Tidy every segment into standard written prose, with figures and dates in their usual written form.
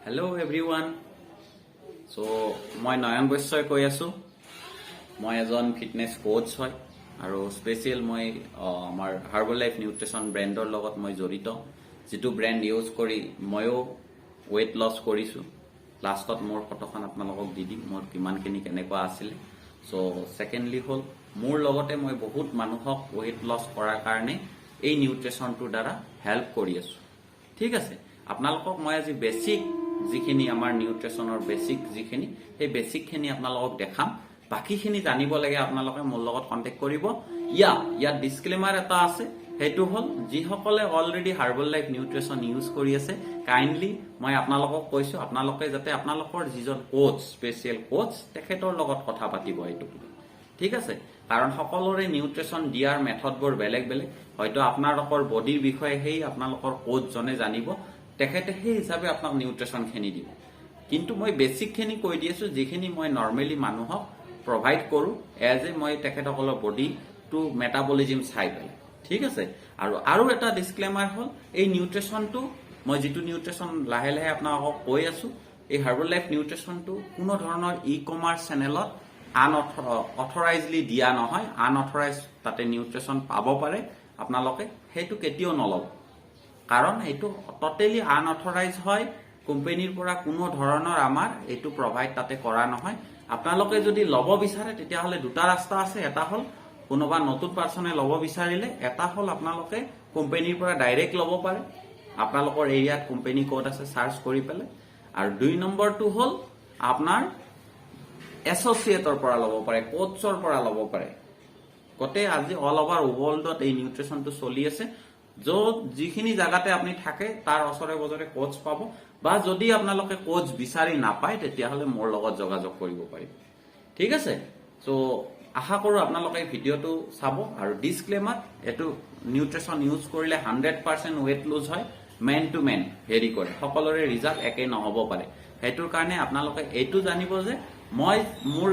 Hello' everyone. চ' মই নয়ন বৈশ্যই কৈ আছোঁ। মই এজন ফিটনেছ কোচ হয় আৰু স্পেচিয়েল মই আমাৰ হাৰ্বেল লাইফ নিউট্ৰিচন ব্ৰেণ্ডৰ লগত মই জড়িত, যিটো ব্ৰেণ্ড ইউজ কৰি ময়ো ৱেইট লছ কৰিছোঁ। লাষ্টত মোৰ ফটোখন আপোনালোকক দি দিম, মোৰ কিমানখিনি কেনেকুৱা আছিলে। চ' ছেকেণ্ডলি হ'ল মোৰ লগতে মই বহুত মানুহক ৱেইট লছ কৰাৰ কাৰণে এই নিউট্ৰিচনটোৰ দ্বাৰা হেল্প কৰি আছোঁ। ঠিক আছে, আপোনালোকক মই আজি বেছিক যিখিনি আমাৰ নিউট্ৰিচনৰ বেছিক যিখিনি, সেই বেছিকখিনি আপোনালোকক দেখাম। বাকীখিনি জানিব লাগে আপোনালোকে মোৰ লগত কণ্টেক্ট কৰিব। ইয়াত ডিছক্লেমাৰ এটা আছে। সেইটো হ'ল যিসকলে already herbal life nutrition use কৰি আছে, কাইণ্ডলি মই আপোনালোকক কৈছো, আপোনালোকে যাতে আপোনালোকৰ যিজন কোচ, স্পেচিয়েল কোচ, তেখেতৰ লগত কথা পাতিব এইটো। ঠিক আছে, কাৰণ সকলোৰে নিউট্ৰিচন দিয়াৰ মেথডবোৰ বেলেগ বেলেগ। হয়তো আপোনালোকৰ বডিৰ বিষয়ে সেই আপোনালোকৰ কোচজনে জানিব, তেখেতে সেই হিচাপে আপোনাক নিউট্ৰিচনখিনি দিব। কিন্তু মই বেছিকখিনি কৈ দি আছো, যিখিনি মই নৰ্মেলি মানুহক প্ৰভাইড কৰোঁ এজ এ মই তেখেতসকলৰ বডিটো মেটাবলিজিম চাই পেলাই। ঠিক আছে, আৰু এটা ডিছক্লেমাৰ হ'ল এই নিউট্ৰিচনটো, মই যিটো নিউট্ৰিচন লাহে লাহে আপোনালোকক কৈ আছো, এই হাৰ্বেল লাইফ নিউট্ৰিচনটো কোনো ধৰণৰ ই কমাৰ্চ চেনেলত আনঅথৰাইজলি দিয়া নহয়। আনঅথৰাইজ তাতে নিউট্ৰিচন পাব পাৰে আপোনালোকে, সেইটো কেতিয়াও নল'ব, কাৰণ এইটো টটেলি আনঅথৰাইজ হয়। কোম্পানীৰ পৰা কোনো ধৰণৰ আমাৰ এইটো প্ৰভাইড তাতে কৰা নহয়। আপোনালোকে যদি ল'ব বিচাৰে, তেতিয়াহ'লে দুটা ৰাস্তা আছে। এটা হ'ল কোনোবা নতুন পাৰ্চনে ল'ব বিচাৰিলে, এটা হ'ল আপোনালোকে কোম্পানীৰ পৰা ডাইৰেক্ট ল'ব পাৰে, আপোনালোকৰ এৰিয়াত কোম্পানী ক'ত আছে চাৰ্চ কৰি পেলাই। আৰু 2 নম্বৰটো হ'ল আপোনাৰ এছ'চিয়েটৰ পৰা ল'ব পাৰে, কোচৰ পৰা ল'ব পাৰে। গোটেই আজি অল অভাৰ ৱৰ্ল্ডত এই নিউট্ৰিচনটো চলি আছে। য'ত যিখিনি জাগাতে আপুনি থাকে, তাৰ ওচৰে পাজৰে কোচ পাব। বা যদি আপোনালোকে কোচ বিচাৰি নাপায়, তেতিয়াহ'লে মোৰ লগত যোগাযোগ কৰিব পাৰিব। ঠিক আছে, চ' আশা কৰোঁ আপোনালোকে এই ভিডিঅ'টো চাব। আৰু ডিছক্লেমাৰ, এইটো নিউট্ৰিচন ইউজ কৰিলে 100% ৱেইট লুজ হয়। মেন টু মেন ভেৰি কৰে, সকলোৰে ৰিজাল্ট একে নহ'ব পাৰে। সেইটোৰ কাৰণে আপোনালোকে এইটো জানিব যে মই মোৰ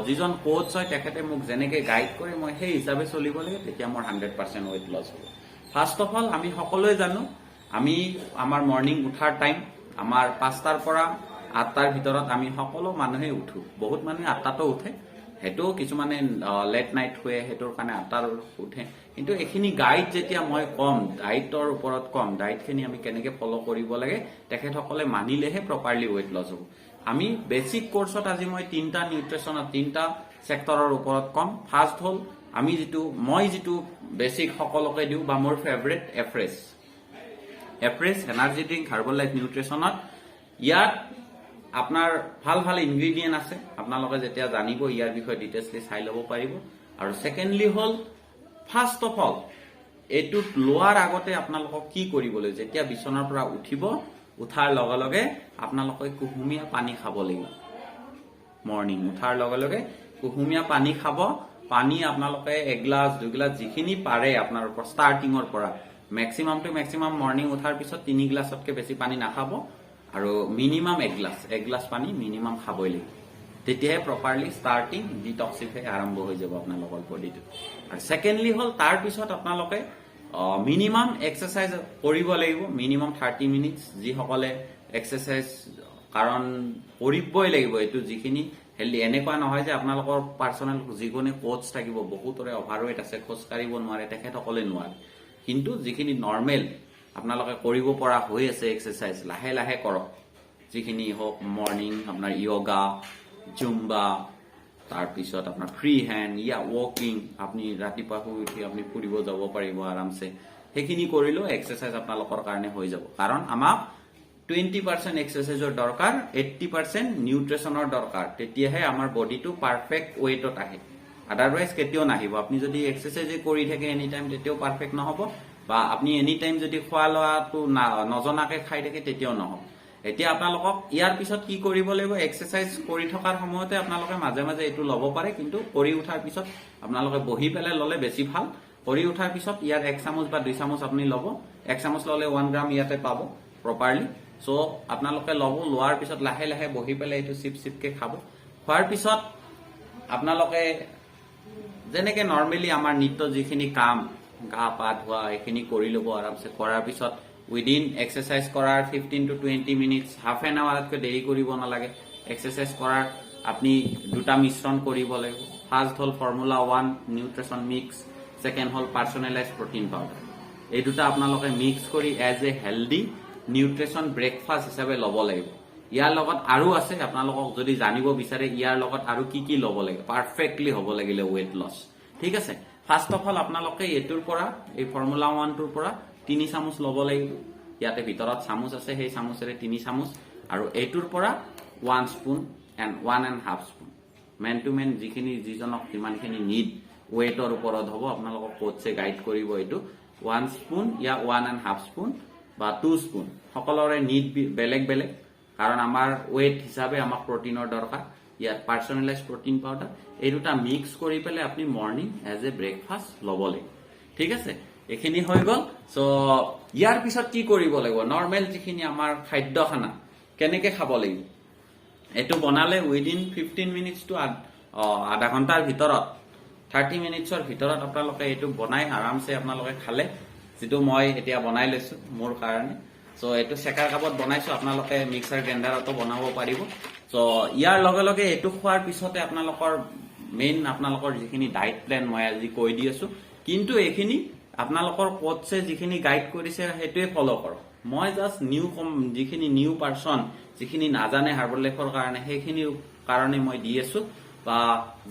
যিজন কোচ হয়, তেখেতে মোক যেনেকে গাইড কৰে, মই সেই হিচাপে চলিব লাগে, তেতিয়া মোৰ 100% ৱেইট লছ হ'ব। ফাৰ্ষ্ট অফ অল, আমি সকলোৱে জানো, আমি আমাৰ মৰ্ণিং উঠাৰ টাইম আমাৰ 5টাৰ পৰা 8টাৰ ভিতৰত আমি সকলো মানুহেই উঠো। বহুত মানুহে 8টাতো উঠে, সেইটো কিছুমানে লেট নাইট শুৱে, সেইটোৰ কাৰণে 8টাৰ উঠে। কিন্তু এইখিনি গাইড যেতিয়া মই ক'ম, ডাইটৰ ওপৰত ক'ম, ডাইটখিনি আমি কেনেকে ফ'ল' কৰিব লাগে, তেখেতসকলে মানিলেহে প্ৰপাৰলি ৱেইট লছ হ'ব। আমি বেছিক কৰ্চত আজি মই তিনিটা নিউট্ৰিচনৰ তিনিটা ছেক্টৰৰ ওপৰত ক'ম। ফাৰ্ষ্ট হ'ল আমি যিটো মই যিটো বেছিক সকলোকে দিওঁ বা মোৰ favourite Afresh, Afresh energy drink Herbalife নিউট্ৰিচনত। ইয়াত আপোনাৰ ভাল ভাল ইনগ্ৰিডিয়েণ্ট আছে। আপোনালোকে যেতিয়া জানিব ইয়াৰ বিষয়ে ডিটেইলছলি চাই ল'ব পাৰিব। আৰু ছেকেণ্ডলি হ'ল ফাৰ্ষ্ট অফ অল এইটোত লোৱাৰ আগতে আপোনালোকক কি কৰিবলৈ, যেতিয়া বিচনাৰ পৰা উঠিব, উঠাৰ লগে লগে আপোনালোকে কুহুমীয়া পানী খাব লাগিব। মৰ্ণিং উঠাৰ লগে লগে কুহুমীয়া পানী খাব। পানী আপোনালোকে এগিলাচ, 2 গিলাচ, যিখিনি পাৰে আপোনাৰ ষ্টাৰ্টিঙৰ পৰা মেক্সিমাম টু মেক্সিমাম মৰ্ণিং উঠাৰ পিছত 3 গিলাচতকৈ বেছি পানী নাখাব আৰু মিনিমাম এগিলাচ, এগিলাচ পানী মিনিমাম খাবই লাগিব। তেতিয়াহে প্ৰপাৰলি ষ্টাৰ্টিং ডিটক্সিফাই আৰম্ভ হৈ যাব আপোনালোকৰ বডিটো। আৰু ছেকেণ্ডলি হ'ল তাৰপিছত আপোনালোকে মিনিমাম এক্সাৰচাইজ কৰিব লাগিব, মিনিমাম 30 মিনিটছ। যিসকলে এক্সাৰচাইজ, কাৰণ কৰিবই লাগিব এইটো যিখিনি হেল্ডি। এনেকুৱা নহয় যে আপোনালোকৰ পাৰ্চনেল যিকোনো কোচ থাকিব, বহুতৰে অভাৰ ৱেইট আছে, খোজ কাঢ়িব নোৱাৰে, তেখেতসকলে নোৱাৰে। কিন্তু যিখিনি নৰ্মেল আপোনালোকে কৰিব পৰা হৈ আছে, এক্সাৰচাইজ লাহে লাহে কৰক। যিখিনি হওক মৰ্ণিং আপোনাৰ য়োগা, জুম্বা, তাৰপিছত আপোনাৰ ফ্ৰী হেণ্ড ইয়া ৱকিং, আপুনি ৰাতিপুৱা শুই উঠি আপুনি ফুৰিব যাব পাৰিব আৰামছে। সেইখিনি কৰিলেও এক্সাৰচাইজ আপোনালোকৰ কাৰণে হৈ যাব। কাৰণ আমাক 20% এক্সাৰচাইজৰ দৰকাৰ, 80% নিউট্ৰিচনৰ দৰকাৰ, তেতিয়াহে আমাৰ বডিটো পাৰফেক্ট ৱেইটত আহে। আদাৰৱাইজ কেতিয়াও নাহিব। আপুনি যদি এক্সাৰচাইজে কৰি থাকে এনি টাইম, তেতিয়াও পাৰফেক্ট নহ'ব। বা আপুনি এনি টাইম যদি খোৱা লোৱাটো নজনাকে খাই থাকে, তেতিয়াও নহ'ব। এতিয়া আপোনালোকক ইয়াৰ পিছত কি কৰিব লাগিব? এক্সাৰচাইজ কৰি থকাৰ সময়তে আপোনালোকে মাজে মাজে এইটো ল'ব পাৰে। কিন্তু কৰি উঠাৰ পিছত আপোনালোকে বহি পেলাই ল'লে বেছি ভাল। কৰি উঠাৰ পিছত ইয়াৰ 1 চামুচ বা 2 চামুচ আপুনি ল'ব। 1 চামুচ ল'লে 1 গ্ৰাম ইয়াতে পাব প্ৰপাৰলি। চ' আপোনালোকে ল'ব, লোৱাৰ পিছত লাহে লাহে বহি পেলাই এইটো চিপ চিপকে খাব। খোৱাৰ পিছত আপোনালোকে যেনেকে নৰ্মেলি আমাৰ নিত্য যিখিনি কাম, গা পা ধোৱা, এইখিনি কৰি ল'ব আৰামছে। কৰাৰ পিছত উইদিন এক্সাৰচাইজ কৰাৰ 15 to 20 minutes, half an আৱাৰতকৈ দেৰি কৰিব নালাগে। এক্সাৰচাইজ কৰাৰ আপুনি দুটা মিশ্ৰণ কৰিব লাগিব। ফাৰ্ষ্ট হ'ল formula one nutrition mix, second হ'ল পাৰ্চনেলাইজ প্ৰটিন পাউডাৰ। এই দুটা আপোনালোকে মিক্স কৰি as a healthy nutrition breakfast হিচাপে ল'ব লাগিব। ইয়াৰ লগত আৰু আছে, আপোনালোকক যদি জানিব বিচাৰে ইয়াৰ লগত আৰু কি কি ল'ব লাগে পাৰফেক্টলি হ'ব লাগিলে ৱেইট লছ, ঠিক আছে। ফাৰ্ষ্ট অফ অল আপোনালোকে এইটোৰ পৰা, এই ফৰ্মুলা ওৱানটোৰ পৰা 3 চামুচ ল'ব লাগিব। ইয়াতে ভিতৰত চামুচ আছে, সেই চামুচেৰে 3 চামুচ আৰু এইটোৰ পৰা 1 spoon and 1.5 spoon, man to man যিখিনি, যিজনক যিমানখিনি নিড, ৱেইটৰ ওপৰত হ'ব, আপোনালোকক কোচে গাইড কৰিব। এইটো 1 স্পুন ইয়া 1.5 স্পুন বা 2 স্পুন, সকলোৰে নিড বেলেগ বেলেগ, কাৰণ আমাৰ ৱেইট হিচাপে আমাক প্ৰটিনৰ দৰকাৰ। ইয়াত পাৰ্চনেলাইজ প্ৰটিন পাউডাৰ, এই দুটা মিক্স কৰি পেলাই আপুনি মৰ্ণিং এজ এ ব্ৰেকফাষ্ট ল'ব লাগিব, ঠিক আছে। এইখিনি হৈ গ'ল। চ' ইয়াৰ পিছত কি কৰিব লাগিব? নৰ্মেল যিখিনি আমাৰ খাদ্য খানা কেনেকে খাব লাগিব? এইটো বনালে উইদিন 15 মিনিটছ টু আধা ঘণ্টাৰ ভিতৰত, 30 মিনিটছৰ ভিতৰত আপোনালোকে এইটো বনাই আৰামছে আপোনালোকে খালে, যিটো মই এতিয়া বনাই লৈছো মোৰ কাৰণে। চ' এইটো চেকাৰ কাপত বনাইছো, আপোনালোকে মিক্সাৰ গ্ৰাইণ্ডাৰতো বনাব পাৰিব। চ' ইয়াৰ লগে লগে এইটো খোৱাৰ পিছতে আপোনালোকৰ মেইন আপোনালোকৰ যিখিনি ডাইট প্লেন মই আজি কৈ দি আছো, কিন্তু এইখিনি আপোনালোকৰ কোচে যিখিনি গাইড কৰিছে সেইটোৱে ফ'ল' কৰক। মই জাষ্ট নিউ যিখিনি নিউ পাৰ্চন, যিখিনি নাজানে হাৰ্বেল লাইফৰ কাৰণে, সেইখিনিৰ কাৰণে মই দি আছো। বা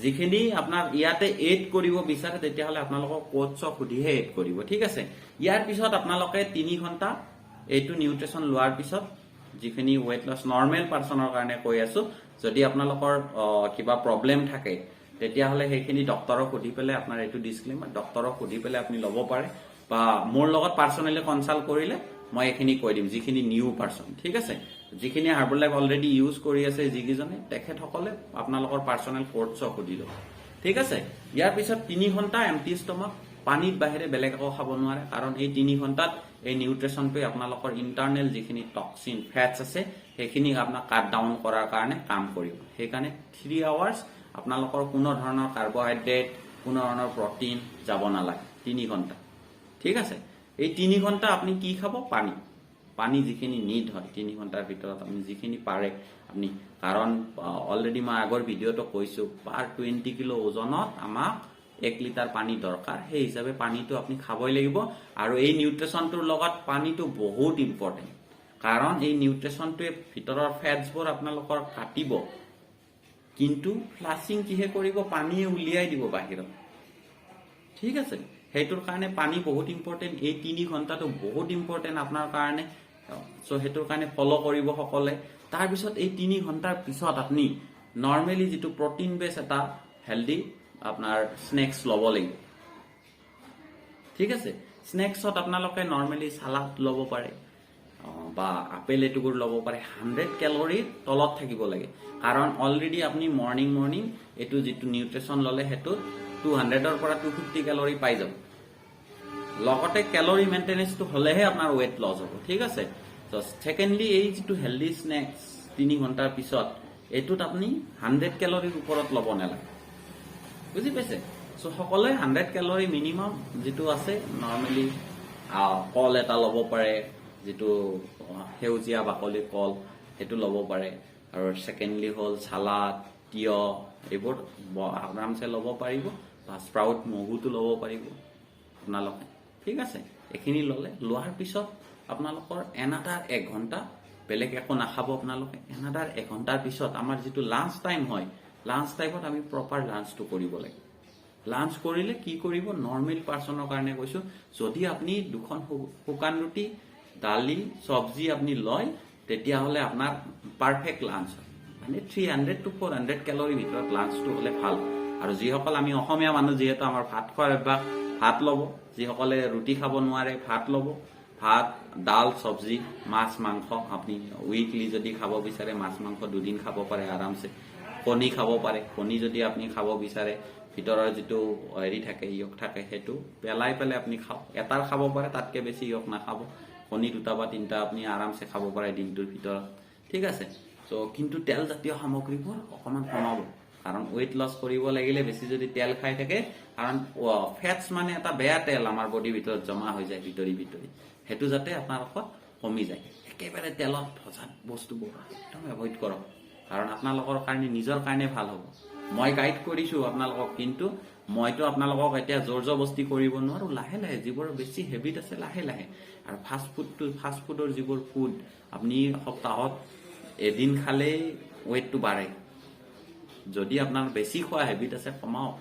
যিখিনি আপোনাৰ ইয়াতে এড কৰিব বিচাৰে, তেতিয়াহ'লে আপোনালোকক কোচক সুধিহে এড কৰিব, ঠিক আছে। ইয়াৰ পিছত আপোনালোকে 3 ঘণ্টা এইটো নিউট্ৰিচন লোৱাৰ পিছত, যিখিনি ৱেইট লছ নৰ্মেল পাৰ্চনৰ কাৰণে কৈ আছো, যদি আপোনালোকৰ কিবা প্ৰব্লেম থাকে, তেতিয়াহ'লে সেইখিনি ডক্তৰক সুধি পেলাই, আপোনাৰ এইটো ডিছক্লেমাৰ, ডক্তৰক সুধি পেলাই আপুনি ল'ব পাৰে বা মোৰ লগত পাৰ্চনেলি কনচাল্ট কৰিলে মই এইখিনি কৈ দিম, যিখিনি নিউ পাৰ্চন, ঠিক আছে। যিখিনি হাৰ্বেল লাইফ অলৰেডি ইউজ কৰি আছে যিকেইজনে, তেখেতসকলে আপোনালোকৰ পাৰ্চনেল কোচক সুধি ল'ব, ঠিক আছে। ইয়াৰ পিছত 3 ঘণ্টা এমটি ষ্টমাক, পানীত বাহিৰে বেলেগ একো খাব নোৱাৰে, কাৰণ এই 3 ঘণ্টাত এই নিউট্ৰিচনটোৱে আপোনালোকৰ ইণ্টাৰনেল যিখিনি টক্সিন, ফেটছ আছে, সেইখিনি আপোনাক কাট ডাউন কৰাৰ কাৰণে কাম কৰিব। সেইকাৰণে 3 আৱাৰ্ছ আপোনালোকৰ কোনো ধৰণৰ কাৰ্বহাইড্ৰেট, কোনো ধৰণৰ প্ৰটিন যাব নালাগে 3 ঘণ্টা, ঠিক আছে। এই 3 ঘণ্টা আপুনি কি খাব? পানী। পানী যিখিনি নিড হয় 3 ঘণ্টাৰ ভিতৰত আপুনি যিখিনি পাৰে আপুনি, কাৰণ অলৰেডি মই আগৰ ভিডিঅ'টো কৈছো, পাৰ 20 কিলো ওজনত আমাক 1 লিটাৰ পানী দৰকাৰ। সেই হিচাপে পানীটো আপুনি খাবই লাগিব। আৰু এই নিউট্ৰিচনটোৰ লগত পানীটো বহুত ইম্পৰ্টেণ্ট, কাৰণ এই নিউট্ৰিচনটোৱে ভিতৰৰ ফেটছবোৰ আপোনালোকৰ কাটিব, কিন্তু ফ্লাছিং কিহে কৰিব? পানীয়ে উলিয়াই দিব বাহিৰত, ঠিক আছে। সেইটোৰ কাৰণে পানী বহুত ইম্পৰ্টেণ্ট। এই 3 ঘণ্টাটো বহুত ইম্পৰ্টেণ্ট আপোনাৰ কাৰণে। চ' সেইটোৰ কাৰণে ফ'ল' কৰিব সকলোৱে। তাৰপিছত এই 3 ঘণ্টাৰ পিছত আপুনি নৰ্মেলি যিটো প্ৰটিন বেছ এটা হেল্ডি আপোনাৰ স্নেক্স ল'ব লাগিব, ঠিক আছে। স্নেক্সত আপোনালোকে নৰ্মেলি চালাড ল'ব পাৰে বা আপেল এটুকুৰ ল'ব পাৰে। 100 কেলৰিৰ তলত থাকিব লাগে, কাৰণ অলৰেডি আপুনি মৰ্ণিং মৰ্ণিং এইটো যিটো নিউট্ৰিচন ল'লে, সেইটোত 200ৰ পৰা 250 কেলৰি পাই যাব। লগতে কেলৰি মেইনটেনেঞ্চটো হ'লেহে আপোনাৰ ৱেইট লছ হ'ব, ঠিক আছে। ছেকেণ্ডলি, এই যিটো হেল্ডি স্নেক্স 3 ঘণ্টাৰ পিছত, এইটোত আপুনি 100 কেলৰিৰ ওপৰত ল'ব নালাগে, বুজি পাইছে? চ' সকলোৱে 100 কেলৰি মিনিমাম যিটো আছে, নৰ্মেলি কল এটা ল'ব পাৰে, যিটো সেউজীয়া বাকলি কল, সেইটো ল'ব পাৰে। আৰু ছেকেণ্ডলি হ'ল চালাড, তিয়হ, এইবোৰ আৰামছে ল'ব পাৰিব বা স্প্ৰাউট মগুটো ল'ব পাৰিব আপোনালোকে, ঠিক আছে। এইখিনি ল'লে, লোৱাৰ পিছত আপোনালোকৰ এনাদাৰ এক ঘণ্টা বেলেগ একো নাখাব আপোনালোকে। এনাদাৰ এঘণ্টাৰ পিছত আমাৰ যিটো লাঞ্চ টাইম হয়, লাঞ্চ টাইমত আমি প্ৰপাৰ লাঞ্চটো কৰিব লাগে। লাঞ্চ কৰিলে কি কৰিব? নৰ্মেল পাৰ্চনৰ কাৰণে কৈছো, যদি আপুনি দুখন শুকান ৰুটি, দালি, চব্জি আপুনি লয়, তেতিয়াহ'লে আপোনাৰ পাৰফেক্ট লাঞ্চ হয়। মানে 300 to 400 কেলৰিৰ ভিতৰত লাঞ্চটো হ'লে ভাল। আৰু যিসকল আমি অসমীয়া মানুহ, যিহেতু আমাৰ ভাত খোৱাৰ অভ্যাস, ভাত ল'ব। যিসকলে ৰুটি খাব নোৱাৰে, ভাত ল'ব। ভাত, দাল, চব্জি, মাছ, মাংস আপুনি উইকলি যদি খাব বিচাৰে, মাছ মাংস দুদিন খাব পাৰে আৰামছে। কণী খাব পাৰে। কণী যদি আপুনি খাব বিচাৰে, ভিতৰৰ যিটো হেৰি থাকে, য়ক থাকে, সেইটো পেলাই পেলাই আপুনি খাওক। এটাৰ খাব পাৰে, তাতকে বেছি য়ক নাখাব। কণী দুটা বা তিনিটা আপুনি আৰামছে খাব পাৰে দিনটোৰ ভিতৰত, ঠিক আছে। চ' কিন্তু তেলজাতীয় সামগ্ৰীবোৰ অকণমান কমাব। কাৰণ ৱেইট লছ কৰিব লাগিলে বেছি যদি তেল খাই থাকে, কাৰণ ফেটছ মানে এটা বেয়া তেল আমাৰ বডিৰ ভিতৰত জমা হৈ যায় ভিতৰি ভিতৰি, সেইটো যাতে আপোনালোকৰ কমি যায়। একেবাৰে তেলত ভজা বস্তুবোৰ একদম এভইড কৰক, কাৰণ আপোনালোকৰ কাৰণে, নিজৰ কাৰণে ভাল হ'ব। মই গাইড কৰিছো আপোনালোকক, কিন্তু মইতো আপোনালোকক এতিয়া জোৰ জবস্তি কৰিব নোৱাৰো। লাহে লাহে যিবোৰ বেছি হেবিট আছে, লাহে লাহে। আৰু ফাষ্ট ফুডৰ যিবোৰ ফুড, আপুনি সপ্তাহত এদিন খালেই ৱেইটটো বাঢ়ে। যদি আপোনাৰ বেছি খোৱা হেবিট আছে, কমাওক।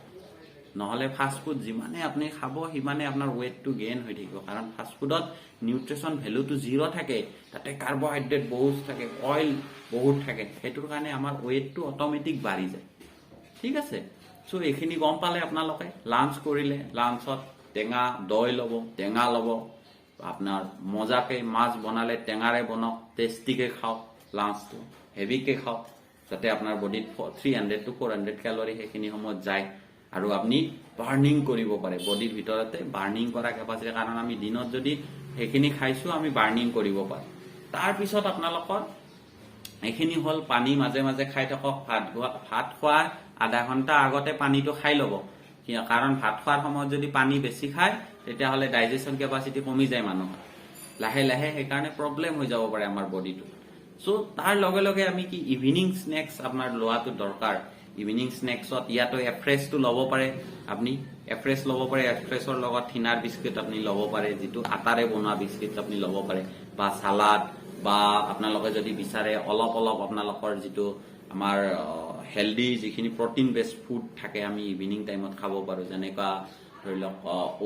নহ'লে ফাষ্ট ফুড যিমানে আপুনি খাব, সিমানে আপোনাৰ ৱেইটটো গেইন হৈ থাকিব, কাৰণ ফাষ্ট ফুডত নিউট্ৰিচন ভেলুটো জিৰ' থাকে। তাতে কাৰ্বহাইড্ৰেট বহুত থাকে, অইল বহুত থাকে, সেইটোৰ কাৰণে আমাৰ ৱেইটটো অট'মেটিক বাঢ়ি যায়। ঠিক আছে? চ' এইখিনি গম পালে আপোনালোকে। লাঞ্চ কৰিলে লাঞ্চত টেঙা দৈ ল'ব, টেঙা ল'ব। আপোনাৰ মজাকে মাছ বনালে টেঙাৰে বনাওক, টেষ্টিকে খাওক, লাঞ্চটো হেভিকে খাওক, যাতে আপোনাৰ বডিত 300 to 400 calorie সেইখিনি সময়ত যায় আৰু আপুনি বাৰ্ণিং কৰিব পাৰে। বডিৰ ভিতৰতে বাৰ্ণিং কৰা কেপাচিটি, কাৰণ আমি দিনত যদি সেইখিনি খাইছো, আমি বাৰ্ণিং কৰিব পাৰোঁ। তাৰপিছত আপোনালোকৰ এইখিনি হ'ল। পানী মাজে মাজে খাই থাকক। ভাত খোৱাৰ আধা ঘণ্টা আগতে পানীটো খাই ল'ব, কাৰণ ভাত খোৱাৰ সময়ত যদি পানী বেছি খায়, তেতিয়াহ'লে ডাইজেশ্যন কেপাচিটি কমি যায় মানুহৰ লাহে লাহে, সেইকাৰণে প্ৰব্লেম হৈ যাব পাৰে আমাৰ বডিটো। চ' তাৰ লগে লগে আমি কি ইভিনিং স্নেক্স আপোনাৰ লোৱাটো দৰকাৰ। ইভিনিং স্নেক্সত ইয়াতো এফ্ৰেছটো ল'ব পাৰে আপুনি, এফ্ৰেছ ল'ব পাৰে। এফ্ৰেছৰ লগত থিনাৰ বিস্কুট আপুনি ল'ব পাৰে, যিটো আটাৰে বনোৱা বিস্কুট আপুনি ল'ব পাৰে, বা চালাড, বা আপোনালোকে যদি বিচাৰে অলপ অলপ আপোনালোকৰ যিটো আমাৰ হেল্ডি যিখিনি প্ৰটিন বেছ ফুড থাকে, আমি ইভিনিং টাইমত খাব পাৰোঁ। যেনেকুৱা ধৰি লওক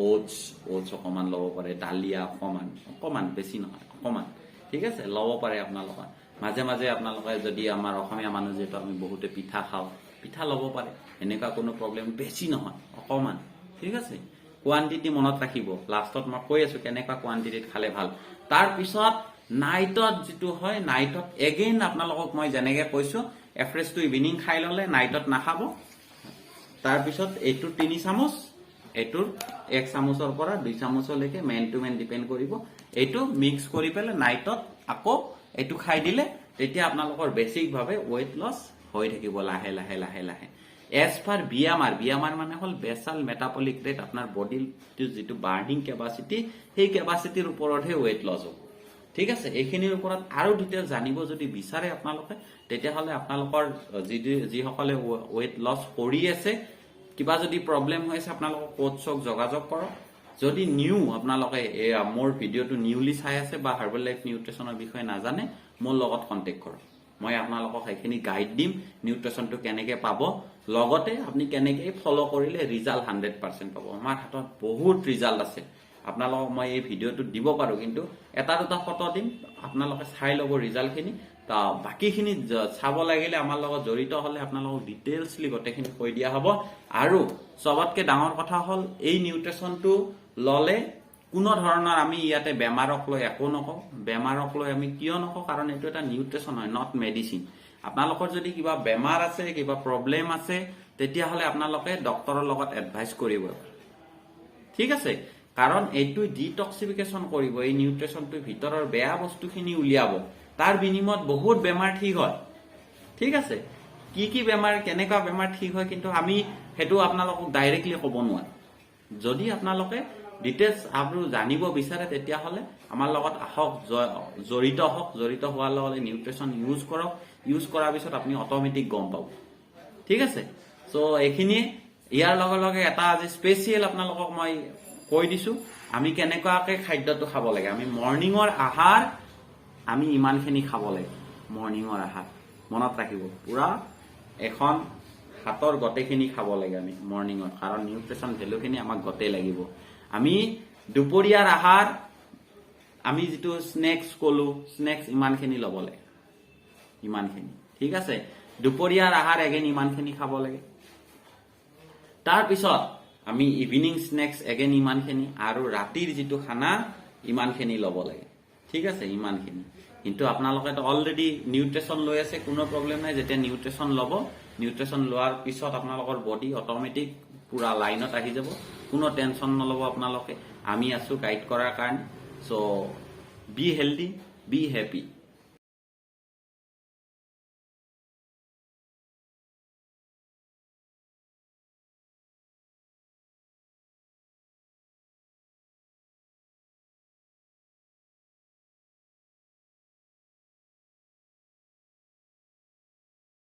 অ'টছ, অ'টছ অকণমান ল'ব পাৰে, ডালিয়া অকণমান অকণমান, বেছি নহয়, অকণমান, ঠিক আছে, ল'ব পাৰে আপোনালোকৰ। মাজে মাজে আপোনালোকে যদি, আমাৰ অসমীয়া মানুহ যিহেতু আমি বহুতে পিঠা খাওঁ, পিঠা ল'ব পাৰে, এনেকুৱা কোনো প্ৰব্লেম, বেছি নহয়, অকণমান। ঠিক আছে? কোৱান্টিটি মনত ৰাখিব, লাষ্টত মই কৈ আছো কেনেকুৱা কোৱান্টিটিত খালে ভাল। তাৰপিছত নাইটত যিটো হয়, নাইটত এগেইন আপোনালোকক মই যেনেকে কৈছো, এফ্ৰেছটো ইভিনিং খাই ল'লে নাইটত নাখাব। তাৰপিছত এইটোৰ 3 চামুচ, এইটোৰ 1 চামুচৰ পৰা 2 চামুচলৈকে, মেন টু মেন ডিপেণ্ড কৰিব। এইটো মিক্স কৰি পেলাই নাইটত আকৌ এইটো খাই দিলে তেতিয়া আপোনালোকৰ বেছিকভাৱে ৱেইট লছ হৈ থাকিব লাহে লাহে লাহে লাহে। এজ পাৰ বিএমআৰ, বিএমআৰ মানে হ'ল বেচাল মেটাবলিক ৰেট, আপোনাৰ বডিৰ যিটো বাৰ্ণিং কেপাচিটি, সেই কেপাচিটিৰ ওপৰতহে ৱেইট লছ হ'ব। ঠিক আছে? এইখিনিৰ ওপৰত আৰু ডিটেইলছ জানিব যদি বিচাৰে আপোনালোকে, তেতিয়াহ'লে আপোনালোকৰ যিসকলে ৱেইট লছ কৰি আছে, কিবা যদি প্ৰব্লেম হৈ আছে, আপোনালোকক কোচক যোগাযোগ কৰক। যদি নিউ আপোনালোকে এয়া মোৰ ভিডিঅ'টো নিউলি চাই আছে বা হাৰ্বেল লাইফ নিউট্ৰিচনৰ বিষয়ে নাজানে, মোৰ লগত কণ্টেক্ট কৰক। মই আপোনালোকক সেইখিনি গাইড দিম, নিউট্ৰিচনটো কেনেকে পাব, লগতে আপুনি কেনেকে ফ'ল' কৰিলে ৰিজাল্ট 100% পাব। আমাৰ হাতত বহুত ৰিজাল্ট আছে। আপোনালোকক মই এই ভিডিঅ'টোত দিব পাৰোঁ, কিন্তু এটা দুটা ফটো দিম, আপোনালোকে চাই ল'ব ৰিজাল্টখিনি। তা বাকীখিনি চাব লাগিলে আমাৰ লগত জড়িত হ'লে আপোনালোকক ডিটেইলছলি গোটেইখিনি কৈ দিয়া হ'ব। আৰু চবতকে ডাঙৰ কথা হ'ল, এই নিউট্ৰিচনটো ল'লে কোনো ধৰণৰ আমি ইয়াতে বেমাৰক লৈ একো নকওঁ। বেমাৰক লৈ আমি কিয় নকওঁ? কাৰণ এইটো এটা নিউট্ৰিচন হয়, not medicine. আপোনালোকৰ যদি কিবা বেমাৰ আছে, কিবা প্ৰব্লেম আছে, তেতিয়াহ'লে আপোনালোকে ডক্তৰৰ লগত এডভাইচ কৰিব। ঠিক আছে? কাৰণ এইটো ডিটক্সিফিকেশ্যন কৰিব, এই নিউট্ৰিচনটোৰ ভিতৰৰ বেয়া বস্তুখিনি উলিয়াব। তাৰ বিনিময়ত বহুত বেমাৰ ঠিক হয়। ঠিক আছে? কি কি বেমাৰ, কেনেকুৱা বেমাৰ ঠিক হয়, কিন্তু আমি সেইটো আপোনালোকক ডাইৰেক্টলি ক'ব নোৱাৰো। যদি আপোনালোকে ডিটেইলছ আৰু জানিব বিচাৰে, তেতিয়াহ'লে আমাৰ লগত আহক, জড়িত হওক। জড়িত হোৱাৰ লগে নিউট্ৰিচন ইউজ কৰক। ইউজ কৰাৰ পিছত আপুনি অট'মেটিক গম পাব। ঠিক আছে? চ' এইখিনিয়ে। ইয়াৰ লগে লগে এটা আজি স্পেচিয়েল আপোনালোকক মই কৈ দিছো, আমি কেনেকুৱাকে খাদ্যটো খাব লাগে। আমি মৰ্ণিঙৰ আহাৰ আমি ইমানখিনি খাব লাগে। মৰ্ণিঙৰ আহাৰ মনত ৰাখিব, পুৰা এখন হাতৰ গোটেইখিনি খাব লাগে আমি মৰ্ণিঙত, কাৰণ নিউট্ৰিচন ভেলুখিনি আমাক গোটেই লাগিব। আমি দুপৰীয়াৰ আহাৰ, আমি যিটো স্নেক্স কলো, স্নেক্স ইমানখিনি ল'ব লাগে, ইমানখিনি। ঠিক আছে? দুপৰীয়াৰ আহাৰ এগেইন ইমানখিনি খাব লাগে। তাৰপিছত আমি ইভিনিং স্নেক্স এগেইন ইমানখিনি আৰু ৰাতিৰ যিটো খানা ইমানখিনি ল'ব লাগে। ঠিক আছে? ইমানখিনি। কিন্তু আপোনালোকেতো অলৰেডি নিউট্ৰিচন লৈ আছে, কোনো প্ৰব্লেম নাই। যেতিয়া নিউট্ৰিচন ল'ব, নিউট্ৰিচন লোৱাৰ পিছত আপোনালোকৰ বডি অট'মেটিক পুৰা লাইনত আহি যাব। কোনো টেনচন নল'ব আপোনালোকে, আমি আছো গাইড কৰাৰ কাৰণে। So be healthy, be happy.